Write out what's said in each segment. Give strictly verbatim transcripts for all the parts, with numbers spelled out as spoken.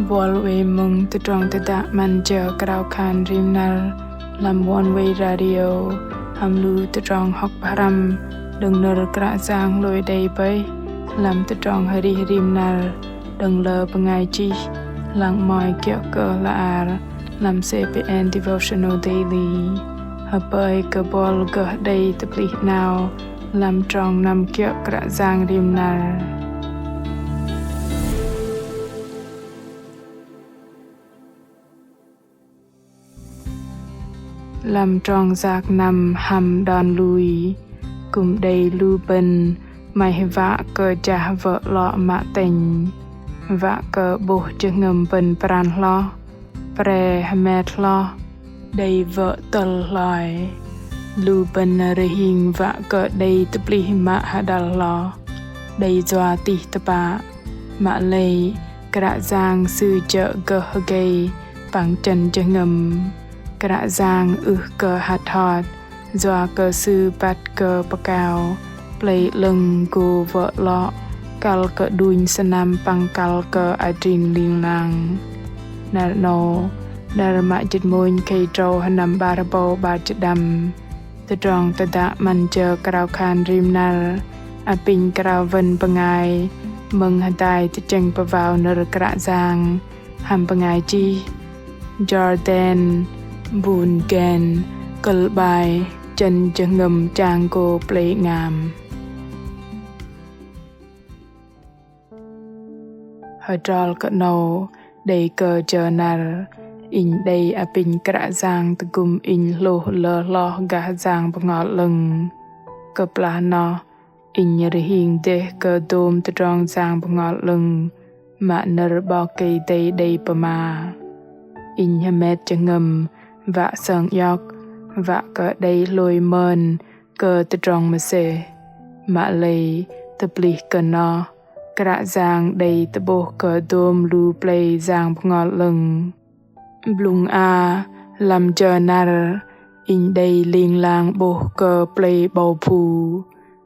Buăl oei mơ̆ng tơdrong tơdă 'Măn Jơ Krao Khan Rim Năr lăm Oneway Radio hăm lu tơdrong hŏk pơhrăm đơ̆ng nơ̆r Kră Yang hlôi đei bơih lăm tơdrong arih rim năr đơ̆ng lơ bơngai chih, lăng 'mơ̆i kiơ̆ kơ hla ar lăm C P N Devotional Daily. Hơpơi kơ buăl gơh đei tơplih 'nao lăm trong năm kiơ̆ Kră Yang rim năr. Lăm trong yak năm hăm đon lui, kư̆m đei lu bơ̆n 'maih wă kơ jah wơ̆ 'lŏ mă tĕnh, wă kơ 'bôh jơhngơ̆m bơ̆n pran hloh, pre hơmet hloh, đei wơ̆ tơl hloi. Lu bơ̆n rơhing wă kơ đei tơplih mă hơđăl hloh, đei yua tih tơpă. Mă lei Kră Yang Sư jơ̆ gơh hơgei păng chơ̆n jơhngơ̆m. Kră Yang ưh kơ hăt hot, yua kơ Sư băt kơ pơkao plei 'lơ̆ng gô wơ̆ 'lŏ, kăl kơ đunh sơnăm păng kăl kơ adrin ling lang. Năr 'nâu, năr mă jĭt mônh khei tơdrâu sơnăm 'bar hơbâu 'bar jĭt pơđăm. Tơdrong tơdă 'Măn Jơ Krao Khan Rim Năr apinh krao wơ̆n bơngai mơ̆ng hơdai tơchĕng pơwao nơ̆r Kră Yang hăm bơngai chih Jordan Bun Gen, kơ̆l 'bai Chơ̆n Jơhngơ̆m Chang Gô Plei 'Ngam. Hơdrol kơ 'nâu, đei kơ jơ năr, inh đei apinh Kră Yang tơgŭm inh hlôh lơ hloh gah Yang Bơhngol 'Lơ̆ng. Kơplah noh, inh rơhing dêh kơ dôm tơdrong Yang Bơhngol 'Lơ̆ng mă nơ̆r 'Bok Kei-Dei đei pơma. Inh hơmet jơhngơ̆m wă sơng iŏk, wă kơ đei hlôi mơn kơ tơdrong mơsêh. Mă lei tơplih kơ noh, Kră Yang đei tơ'bôh kơ dôm lu plei Yang Bơhngol 'Lơ̆ng. Blŭng a, lăm jơ năr, inh đei ling lang 'bôh kơ plei 'bâu phu.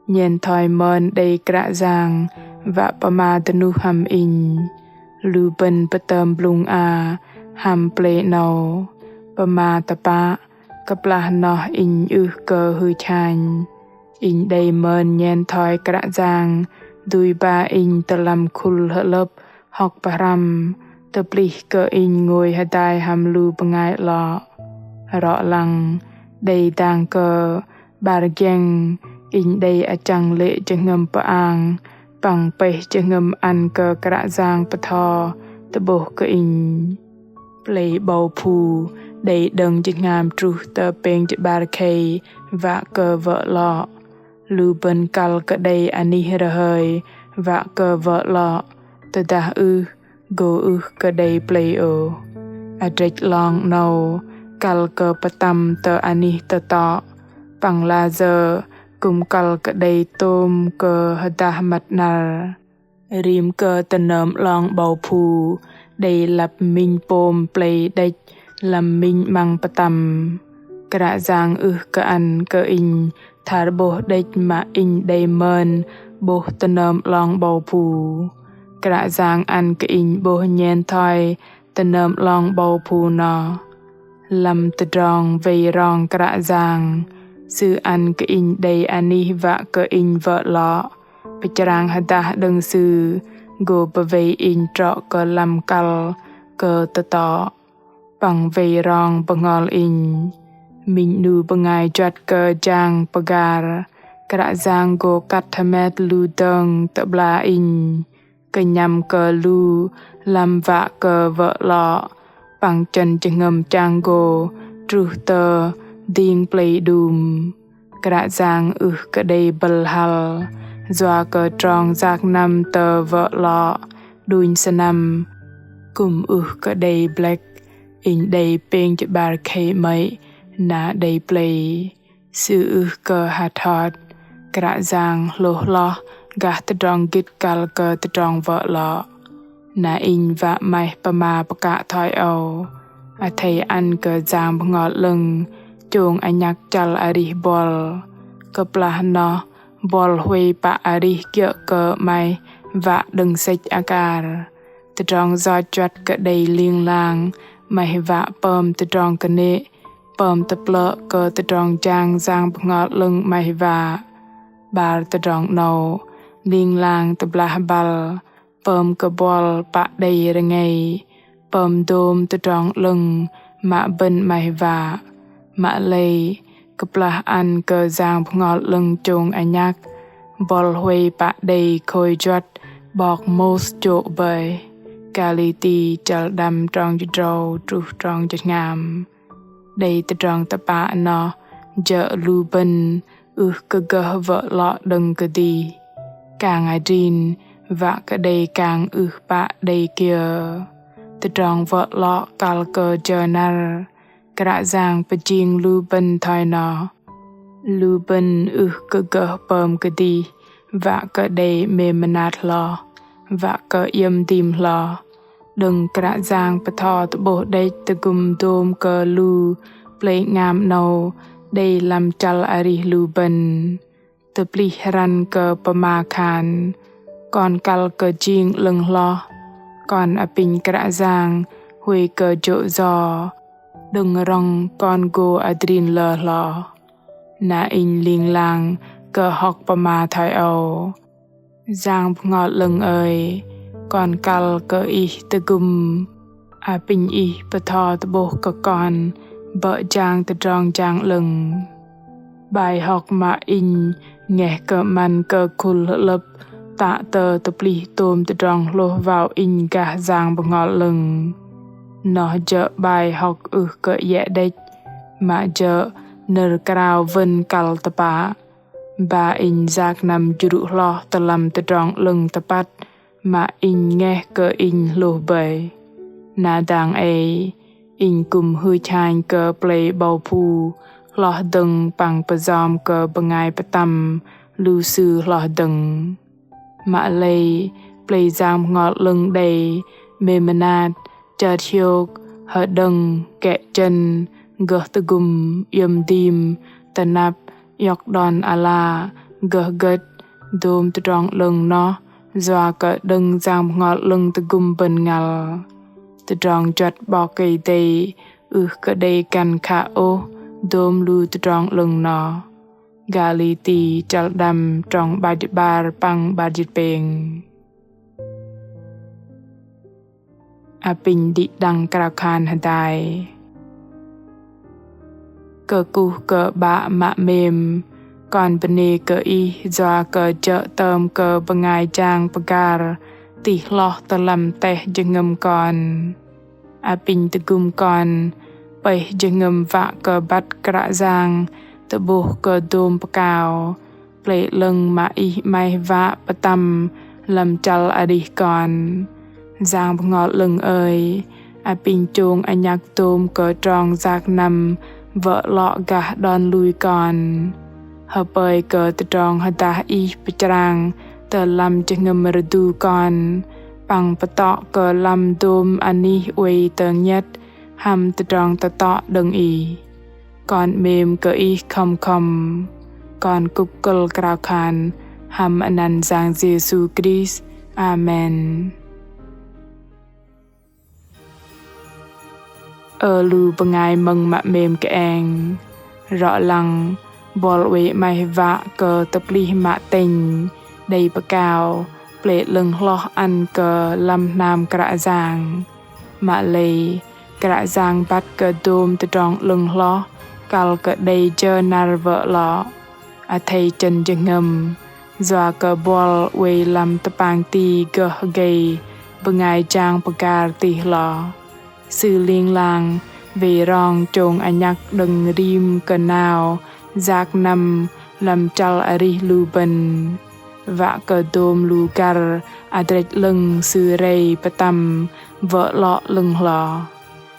Nhen thoi mơn đei Kră Yang wă pơma dơnuh hăm inh. Lu bơ̆n pơtơm blŭng a hăm plei 'nâu. Pơma tơpă, kơplah noh inh ưh kơ hưch hanh. Inh đei mơn nhen thoi Kră Yang dui ba inh tơ lăm khul hơlơ̆p hŏk pơhrăm, tơplih kơ inh ngôi hơdai hăm lu bơngai 'lŏ. Rŏ lăng, đei dang kơ 'bar giĕng, inh đei achăng lê̆ jơhngơ̆m pơang păng pơih jơhngơ̆m ăn kơ Kră Yang pơtho tơ'bôh kơ inh. Plei 'bâu phu đei đơ̆ng jơhngam truh tơ pêng jĭt 'bar khei wă kơ wơ̆ 'lŏ. Lu bơ̆n kăl kơ đei anih rơhơi wă kơ wơ̆ 'lŏ, tơdah ưh, gô ưh kơ đei plei ôh. Adrĕch 'long 'nâu kăl kơ pơtăm tơ anih tơtŏ, păng layơ kư̆m kăl kơ đei tôm kơ hơdah măt 'năr. Rim kơ tơnơm 'long 'bâu phu đei lăp minh pôm plei đĕch lăm minh 'măng pơtăm. Kră Yang ưh kơ ăn kơ inh thar 'bôh đĕch mă inh đei mơn 'bôh tơnơm 'long 'bâu phu. Kră Yang ăn kơ inh 'bôh nhen thoi tơnơm 'long 'bâu phu noh. Lăm tơdrong wei rong Kră Yang, Sư ăn kơ inh đei anih wă kơ inh wơ̆ 'lŏ, pơchrang hơdah đơ̆ng Sư, gô pơwei inh trŏ kơ lăm kăl kơ tơtŏ. Păng wei rong bơhngol inh. Minh 'nu bơngai juăt kơ jang pơgar, Kră Yang gô kăt hơmet lu dơ̆ng tơ'bla inh, kơnhăm kơ lu lăm wă kơ wơ̆ 'lŏ, păng chơ̆n jơhngơ̆m chang gô truh tơ ding plei đum. Kră Yang ưh kơ đei bơ̆l hăl, yua kơ trong yak năm tơ wơ̆ 'lŏ đunh sơnăm kư̆m ưh kơ đei blĕk. Inh đei pêng jĭt 'bar khei 'mơ̆i na đei plei. Sư ưh kơ hăt hot, Kră Yang hlôh hloh gah tơdrong gĭt kăl kơ tơdrong wơ̆ 'lŏ. Na inh wă 'maih pơma pơkă thoi âu: Athei ăn kơ Yang Bơhngol 'Lơ̆ng chông anhăk chăl arih buăl. Kơplah noh buăl huay pă arih kiơ̆ kơ 'maih wă đơ̆ng sĕch akar. Tơdrong yoch juăt kơ đei ling lang 'maih wă pơm tơdrong kơnê̆, pơm tơplơ̆ kơ tơdrong jang Yang Bơhngol 'Lơ̆ng 'maih wă. 'Bar tơdrong 'nâu, ling lang tơblah băl pơm kơ buăl pă đei rơngei, pơm dôm tơdrong 'lơ̆ng mă bơ̆n 'maih wă. Mă lei kơplah ăn kơ Yang Bơhngol 'Lơ̆ng chông anhăk, buăl huay pă đei khôi juăt 'Bok Môis chô̆ bơih. Galati chăl đăm trong jĭt tơdrâu truh trong jĭt tơhngam. Đei tơdrong tơpă noh jơ̆ lu bơ̆n ưh kơ gơh wơ̆ 'lŏ đơ̆ng kơdih. Kang adrin wă kơ đei kang ưh pă đei kiơ. Tơdrong wơ̆ 'lŏ kăl kơ jơ năr, Kră Yang pơjing lu bơ̆n thoi noh. Lu bơ̆n ưh kơ gơh pơm kơdih wă kơ đei 'mêm mơnat hloh, wă kơ iĕm dim hloh. Đơ̆ng Kră Yang bơtho tơ'bôh đĕch tơgŭm dôm kơ lu plei 'ngam 'nâu đei lăm chăl arih lu bơ̆n. Tơplih răn kơ pơma khan: Kon kăl kơ jing 'lơ̆ng hloh, kon apinh Kră Yang huay kơ jô̆ yo, đơ̆ng rŏng kon gô adrin lơ hloh. Na inh ling lang kơ hŏk pơma thoi âu: Yang Bơhngol 'Lơ̆ng ơi, kon kăl kơ Ih tơgŭm apinh Ih bơtho tơ'bôh kơ kon bơ̆ jang tơdrong jang 'lơ̆ng. 'Bai hŏk mă inh ngeh kơ 'măn kơ khul hơ'lơ̆p tă tơ tơplih tôm tơdrong hlôh wao inh gah Yang Bơhngol 'Lơ̆ng. Noh jơ̆ 'bai hŏk ưh kơ iĕ đĕch, mă jơ̆ nơ̆r krao wơ̆n kăl tơpă. Ba inh yak năm jrŭ hloh tơ lăm tơdrong 'lơ̆ng tơpăt mă inh ngeh kơ inh hlôh bơih. Na dang ei, inh kư̆m hưch hanh kơ plei 'bâu phu hloh dơ̆ng păng pơyom kơ bơngai pơtăm lu sư hloh dơ̆ng. Mă lei, plei Yang Bơhngol 'Lơ̆ng đei 'mêm mơnat, chơt hiôk, hơđơ̆ng, kĕ jơ̆n, gơh tơgŭm, iĕm dim, tơnăp, iŏk đon ala, gơh gơ̆t, dôm tơdrong 'lơ̆ng noh yua kơ đơ̆ng Yang Bơhngol 'Lơ̆ng tơgŭm bơ̆n ngăl. Tơdrong juăt 'Bok Kei-Dei ưh kơ đei găn khă ôh dôm lu tơdrong 'lơ̆ng noh. Galati chăl đăm trong 'bar jĭt 'bar păng 'bar jĭt pêng. Apinh đĭ đăng krao khan hơdai. Kơkuh kơ 'Bă mă 'mêm, kon bơnê kơ Ih yua kơ jơ̆ tơm kơ bơngai jang pơgar tih hloh tơ lăm teh jơhngơ̆m kon. Apinh tơgŭm kon pơih jơhngơ̆m wă kơ băt Kră Yang tơ'bôh kơ dôm pơkao, plei 'lơ̆ng mă Ih 'maih wă pơtăm lăm chăl arih kon. Yang Bơhngol 'Lơ̆ng ơi, apinh chông anhăk dôm kơ trong yak năm wơ̆ 'lŏ gah đon lui kon. Hơpơi kơ tơdrong hơdah Ih pơchrang tơ lăm jơhngơ̆m rơdu kon, păng pơtŏ kơ lăm dôm anih oei tơngiĕt hăm tơdrong tơtŏ đơ̆ng Ih. Kon 'mêm kơ Ih khŏm khŏm. Kon kŭp kơ̆l krao khan hăm anăn Yang Yêsu Krist. Amen. Ơ lu bơngai mơ̆ng mă 'mêm kơeng. Rŏ lăng, buăl oei 'maih wă kơ tơplih mă tĕnh, đei pơkao, plei 'lơ̆ng hloh ăn kơ lăm hnam Kră Yang. Mă lei, Kră Yang băt kơ dôm tơdrong 'lơ̆ng hloh, kăl kơ đei jơ năr wơ̆ 'lŏ. Athei chơ̆n jơhngơ̆m, yua kơ buăl oei lăm tơpang ti gơh gei bơngai jang pơgar tih hloh. Sư ling lang, wei rong chông anhăk đơ̆ng rim kơnao, yak năm lăm chăl arih lu bơ̆n. Wă kơ dôm lu găr adrĕch 'lơ̆ng sư rei pơtăm wơ̆ 'lŏ 'lơ̆ng hloh.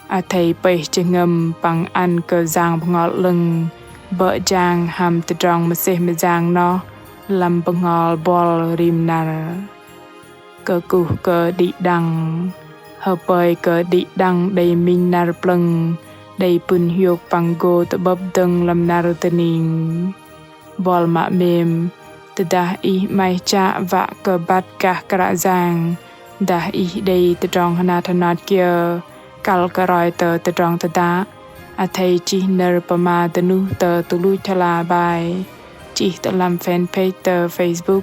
Athei pơih jơhngơ̆m păng ăn kơ Yang Bơhngol 'Lơ̆ng bơ̆ jang hăm tơdrong mơsêh mơyang noh lăm bơhngol buăl rim năr. Kơkuh kơ đĭ đăng. Hơpơi kơ đĭ đăng đei minh năr plơ̆ng, đei pŭn hiôk păng gô tơ'bơ̆p dơ̆ng lăm năr dơning. Buăl mă 'mêm, tơdah ih 'maih chă wă kơ băt gah Kră Yang, Dah ih đei tơdrong hơnat hơnat kiơ kăl kơ roi tơ tơdrong tơdă, athei chih nơ̆r pơma dơnuh tơ tơluch hla bơar, chih tơ lăm fanpage tơ Facebook,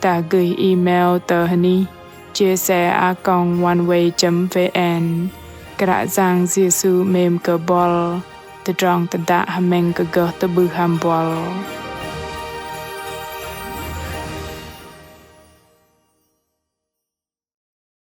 dah gơih email tơ hơnih chia sẻ a còng oneway chấm vn. Kră Yang Yêsu 'mêm kơ buăl. Tơdrong tơdă hơmĕng kơ gơh tơ'bưh hăm buăl.